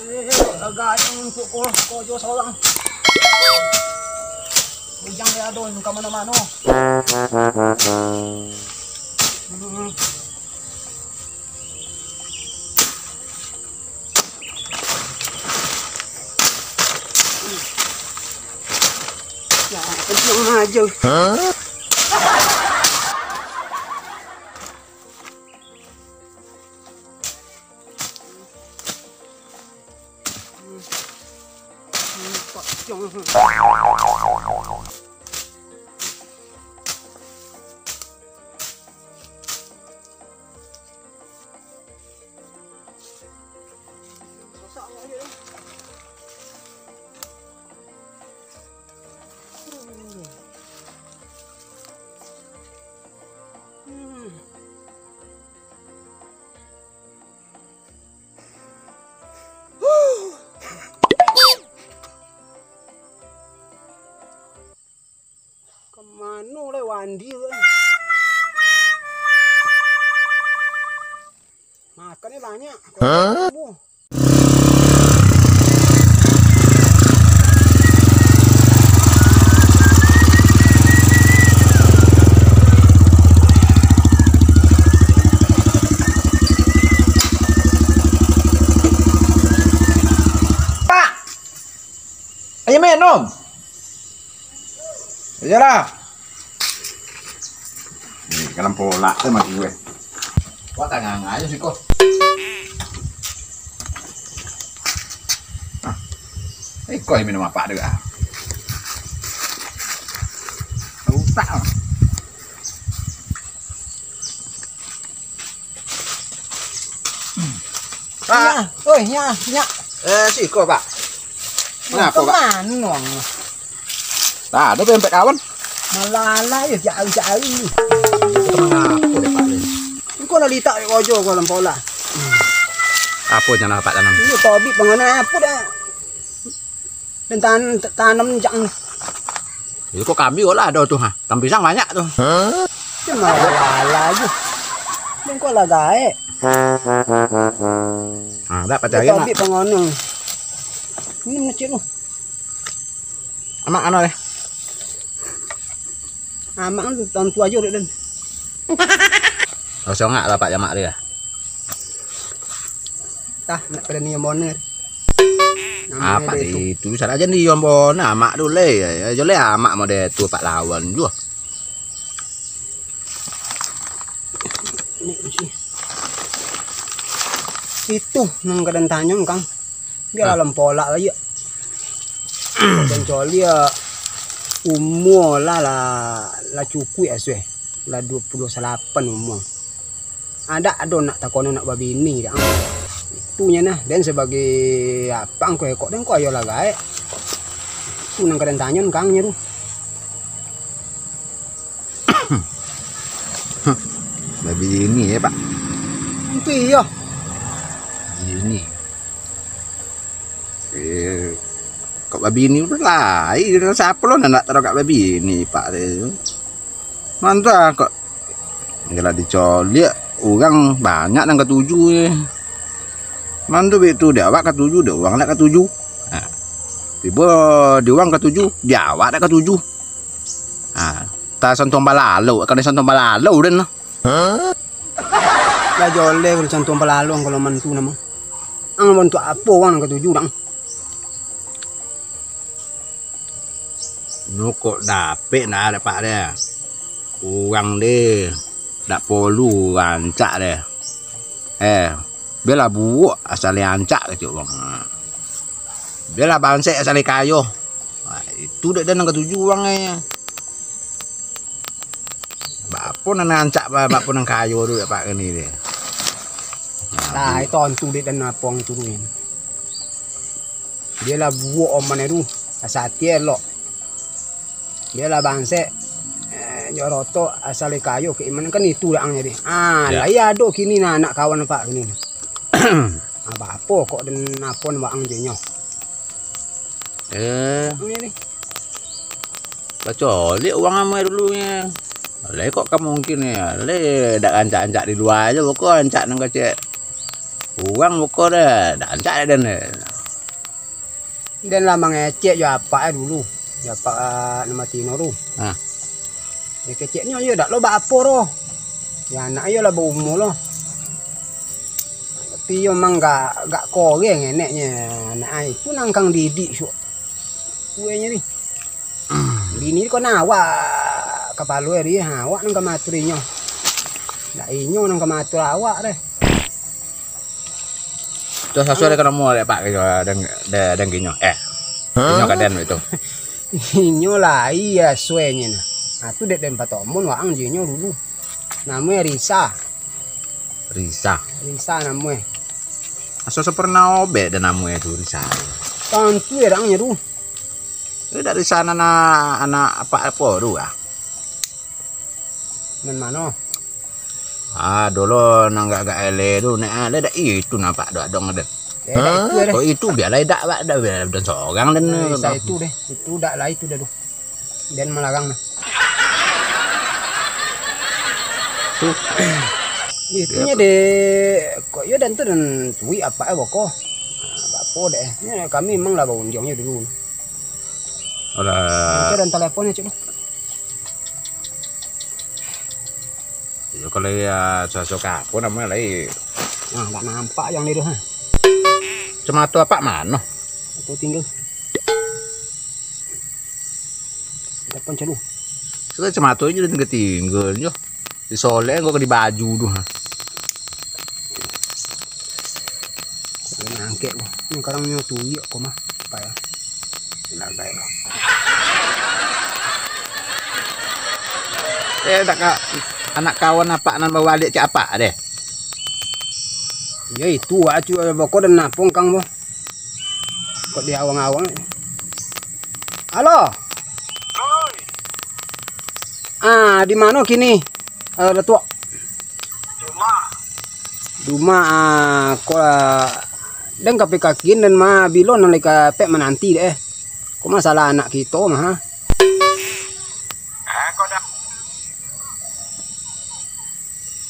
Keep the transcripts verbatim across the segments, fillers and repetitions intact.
Eh, agak untuak ko, ko jo sorang. Bujang dia ado ka mano-mano. Hmm. Ya, kencang aja. Ka mano lai Wandi tu? Makannyo banyak. Hah? Pak! Ayo minum. Iyolah. Ni, kalam polak tu mati gue. Wah, tangan aja siko. Ah. Iko yang minum apa tu, ah? Utak, ah. Pak. Nya, oi, nya, nya. Eh, siko, Pak. Kenapa, Pak? Kemano ang? Nah, ado pempek kawan. Malah-alah yo, jauh-jauh. Itu mangapa deh, Pak, ni? Engkau lah litak dek kojo kau lampau lah. Apa yang nak Pak tanam? Ini tobik pangana apa dah? Dan tan-, tanam jak. Itu kok kami lah ada tu, ha. Tanam pisang banyak tu. Hah? Cuma lala aja. Bengkok lah gaek. Ah, dak percaya nak. Tapi pengonong. Ini masjid tu. Amak ano deh? Amak kan tahun tua aja udah dan. Kosong ngak lah Pak Jamak dia. Tah, nak pada ni yang boner. Apak di itu, salah aja ni yang boner, amak tu le. Ya, ya, je le amak model tu, Pak lawan juo. Itu nang kadang tanyo, Kang. Bialah lampau lah aja. Dan coli ya umur lah, lah, lah cukuik asuh. Lah dua puluh salapan umur. Adak ado nak takono nak babini dak. Itunyo nah, den sabagai apak angko ekok den ko ayolah gaek. Tu nang ka den tanyo kang nyo tu. Babini yo, Pak. Itu iyo. Bini. Eh, kok babini tu lai, sapo lo nan nak taruah kok babini, Pak tu. Mantap kok. Yalah dicoliak, urang banyak nan katuju. Mantu baitu, di awak katuju, di urang dak katuju. Ha. Tibo di urang katuju, di awak dak katuju. Ha. Ta santuang balalo, kan santuang balalo den lah. Lah joleh kalau santuang balalo kalau mantu namo. Ang mantu apo urang nan katuju dang? Nyo kok dapek ndak dapek deh. Urang deh, dak porlu rancak deh. Eh, bialah buruak asal rancak kecek urang. Bialah bansek asal kayo. Ha, itu dek den nan katuju urang eh. Baapo nan rancak, baapo nan kayo tu dapek kini deh. Nah, itu antu dek den apo ang turunin. Bialah buruak oman tu, asa ati elok. Bialah bansek, eh, jo rotok, asal kayo keimanan kan itu dak ang jadi. Ah, lai ado kini nah anak kawan apak kini nah. Ah, bapo kok den apo nan waang jo inyo? Eh, Ini ni. Bacolik uang amai dulunyo. Lai kok ka mungkin ni. Lai dak rancak-rancak di lua ajo, boko rancak nan kecek. Uang boko dah, dak rancak den. Den lah mangecek jo apak e dulu. Jo apak, ah, nan mati no tu. Ha. Yo keceknyo iyo dak lo baapo doh. Yo anak iyo lah baumua lo. Tapi iyo mang gak, gak koreng eneknyo anak ai. Tu nan kang didik suak. Tuenyo ni. Bini ko nan awak kapalo e, ha, awak nan ka maatur inyo. Dak inyo nan ka maatur awak deh. Tu sasuai dengan namo dek Pak, dan, dan, dan ginyo. Eh, ginyo kaden itu. Inyo lai asuainyo nah. Ah, tu dek den patomun waang jo inyo dulu. Namonyo Risa. Risa. Risa namonyo. Aso-aso pernah obek dah namonyo tu Risa. Tantu yo dangnyo tu. Itu dari sana anak, anak apa, apa tu ah? Nan mano? Ah, dulu nan agak-agak eleh tu, nek ah, dak itu nampak dok adong ado. Eh, dak itu dah. Kok itu biarlah dak, dak, dak, dak, dak sorang dan Risa itu deh, itu dak lah itu dah tu. Den malarang nah. Tu. Itunyo deh, kok yo dan tu dan tuik apak e boko. Nah, bapo deh. Ni kami memang lah baundiangnyo dulu. Alah. Itu dan telepon cek tu. Yo kalau ya sosok apo namonyo lai. Nah, dak nampak yang dia tu ha. Cematu apak mano? Aku tinggal. Telepon cek lu. Sudah cematu aja udah tinggal-tinggal yo. Disolek kok di baju tu ha. Kok nangkek kok. Ni sekarang nyo tuik kok mah. Apa ya? Lagai kok. Eh, dak ka, anak kawan apak nan bawa adik cak apak deh. Ya itu wak acu boko dan napung kang boh. Kok di awang-awang. Halo. Ah, di mano kini? Eh, Datuak. Duma, ah, ko, ah, den ka pai ka kin den mah, bilo nan lai ka pek mananti dek, eh. Ko masalah anak kito mah, ha.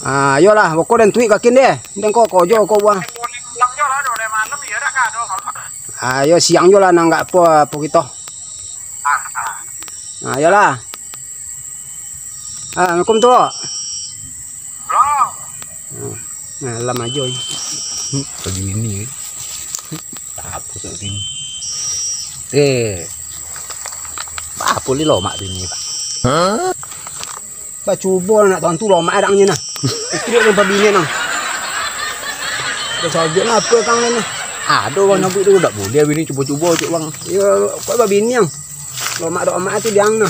Ah, iyolah, boko den tuik ka kin deh. Den ko kojo ko buah. Ah, iyo siang jo lah, nan gak apo, apo kito. Ah, iyolah. Ah, assalamualaikum, Tok. Nah, lam ajo ni. Pagi ini, eh. Apo tu ni? Eh. Apo li lomak tu ni, Pak? Bacubo lah nak tantu lomak adangnyo nah. Itu dek nan babini nang. Ado sabik lah apo kang ni nah. Ado urang nyabuik tu dak buliah bini cubo-cubo cek bang. Iyo, kok babini ang. Lomak-lomak tu diang nah.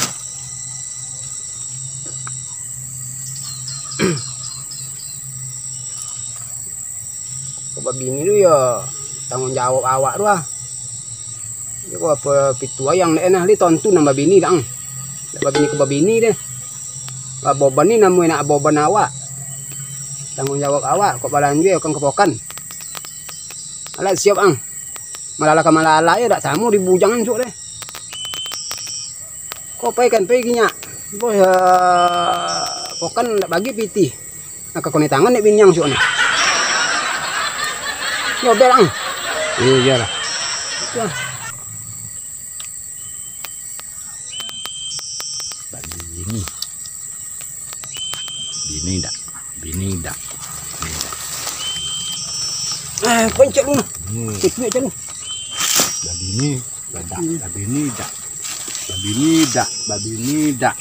Kok babini tu yo tanggung jawab awak tu ah. Yo kok apo pitu ayang dek nah, li tantu nan babini dak ang. Dak babini kok babini deh. Baboban ni namonyo nak boban awak. Tanggung jawab awak kok balanjo kan ka pokan. Alah siap ang. Malala ka malala yo dak samo di bujangan suak deh. Ko pai kan pai ginyak. Boh, eh, ko kan ndak bagi pitih. Nah, ka koni tangan dek biniang suak ni. Yo, bel ang. Iyo, iyolah. Yo. Bagi ini. Bini dak? Bini dak? Bini dak? Eh, pencet lu. Hmm. Pencet lu. Dah bini, dah dak. Hmm. Dah bini dak? Dah bini dak? Dah bini dak?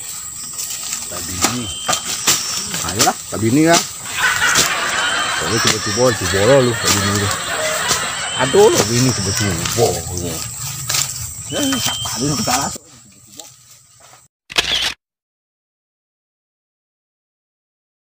Dah bini. Ayolah, dah bini lah. Kalau cubo-cubo, cubo lah lu, dah bini lu. Aduh, dah bini cubo-cubo. Eh, siapa dia nak salah?